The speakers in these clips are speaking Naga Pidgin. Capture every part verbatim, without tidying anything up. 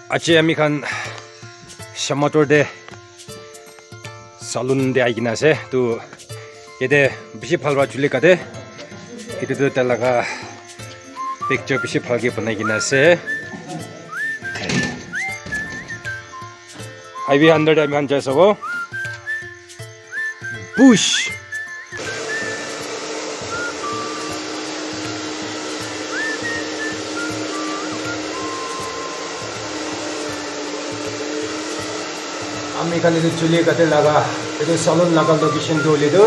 Ache ami khan Shamator te salon te ahi kena ase. Tu yate bishi bhal para chuli kate. Etu tu tai laga picture bishi bhal ke banai kena ase. Highway under te ami khan jai sabo. Bush. Ami khan etu chuli kate laga, etu salon laga location tu hoile tu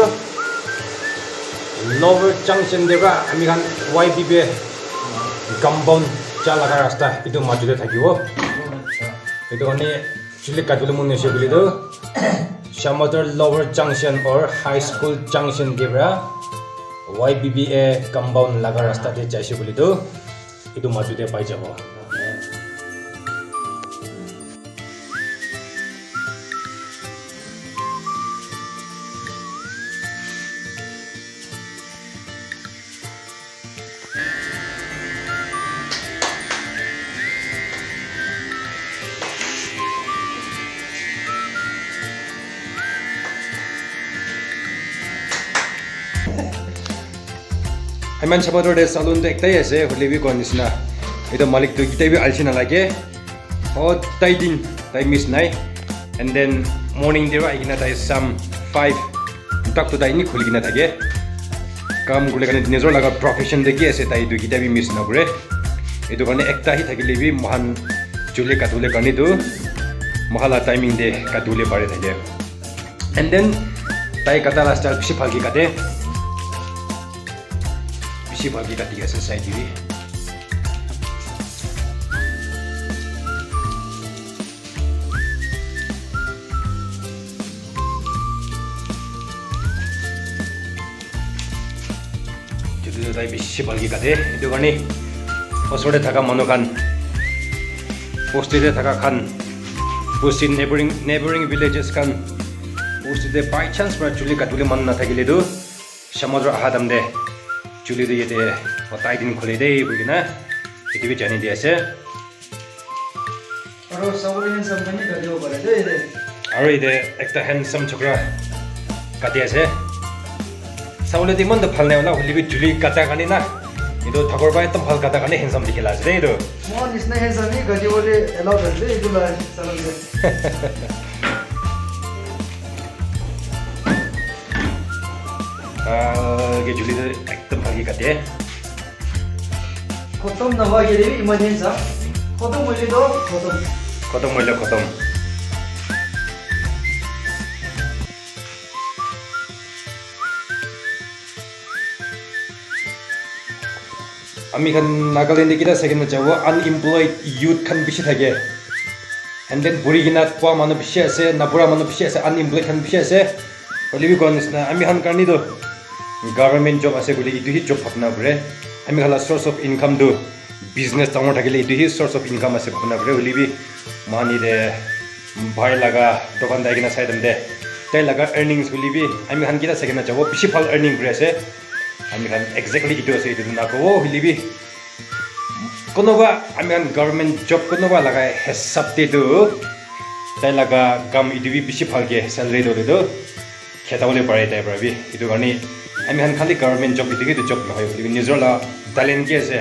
Lower Junction te para ami khan Y B B A compound ja laga rasta etu majo te thakibo. Etu karne chuli katibole mon ase koile tu Shamator Lower Junction or High School Junction te para Y B B A compound laga rasta te jaise koile tu etu majo te pai jabo. Iman Shamator te salon tu ektai ase, hoile bi koa nisna. Etu malik tu kitai bi alsi nalage. Oh, tai din, tai miss nai. And then morning te ahi kena tai sam five tak tu tai ni khuli kena thake. Kam kule karne nijor laga profession te ki ase tai tu kitai bi miss na kore. Etu karne ekta hi thakile bi mohan chuli katibole karne tu mohan la timing te katibole pare thake. And then tai kata la style bishi bhal ke kate. Bishi bhal ke kati ase side te bi. Etu tu tai bishi bhal ke kate. Etu karne osor te thaka manu khan, bosti te thaka khan, bosti neighboring, neighboring villages khan, bosti te by chance para chuli katibole mon nathakile tu, Shamator aha time te chuli tu yate otai din khule de koi kena etu bi jani di ase. Aro sabole handsome khan bi katibo pare de yate. Aro yate ekta handsome chokra kati ase. Sabole tu iman toh bhal nai hola, hoile bi chuli kata karne na. Etu thakor para ekdum bhal kata karne handsome dikhi la ase de etu. Mohan nisna handsome bi katibole allowed ase de etu la salon te. Ah, ke chuli tu ekdum bhal ke kate. Khotom nahoi kene bi emergency, ah. Khotom hoile toh khotom. Khotom hoile khotom. Ami khan Nagaland te kita second jabo, unemployed youth khan bishi thake. And then buri kena thua manu bishi ase, nabura manu bishi ase, unemployed khan bishi ase. Hoile bi koa nisna, ami khan karne toh government job ase koile etu hi job bhabna kore. Ami khan la source of income toh business dangor thakile etu hi source of income ase bhabna kore. Hoile bi mohan yate bhai laga dukan jai kena sai time te tai laga earnings hoile bi ami khan kita sai kena jabo, bishi bhal earning kuri ase. Ami khan exactly etu ase etu tu nakobo, hoile bi Kunuba ami khan government job kunuba laga hisab te tu tai laga kam etu bi bishi bhal ke salary tu tu kheta bole pare tai para bi. Etu karne ami khan khali government job etu ke tu job nohoi, etu nijor la talent ke ase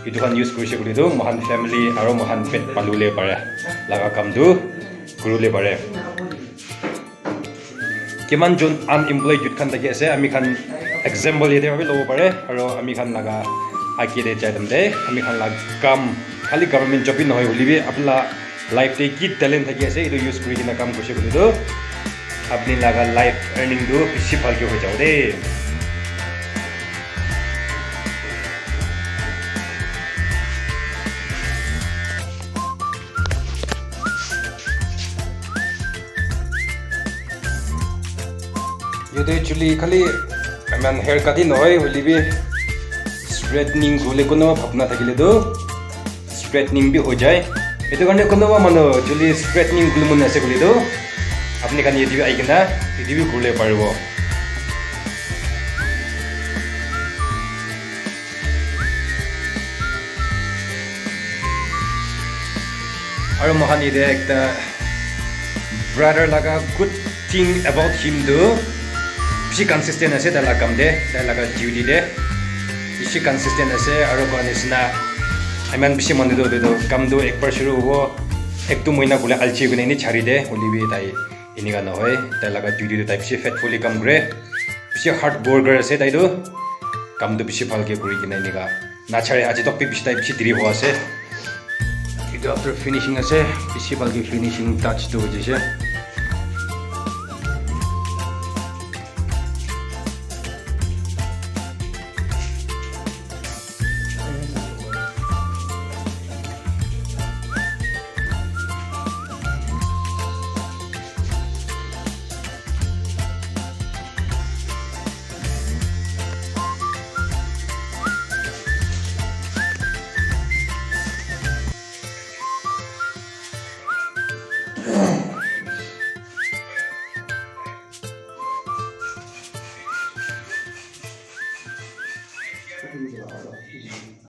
etu khan use kurise koile tu moikhan family aro moikhan pet pali bole pare laga kam tu kuri bole pare. Kiman jon unemployed youth khan thaki ase, ami khan example yate para bi lobo pare, aro ami khan laga age te jai time te ami khan la kam khali government job bi nohoi hoile bi apni la life te ki talent thaki ase, etu use kuri kena kam kurise koile tu apni laga life earning tu bishi bhal ke hoi jabo de. Yate chuli khali iman hair cut hi nohoi, hoile bi straightening kuribole kunuba bhabna thakile tu straightening bi hoi jai. Etu karne kunuba manu chuli straightening kuribole mon ase koile tu apni khan yate bi ahi kena yate bi kuribole paribo. Aro moikhan yate ekta brother laga good thing about him tu bishi consistent ase tai laga kam te, tai laga duty te bishi consistent ase. Aro koa nishina iman bishi manu tu etu kam tu ekbar shuru hobo, ek do mahina kule alchi kena eni chari de, hoilebi tai enika nohoi, tai laga duty tu tai bishi faithfully kam kore, bishi hard worker ase tai tu, kam tu bishi bhal ke kuri kena enika nachare, aji tok bi bishi tai bishi diri hua ase. Etu after finishing ase, bishi bhal ke finishing touch tu hoise.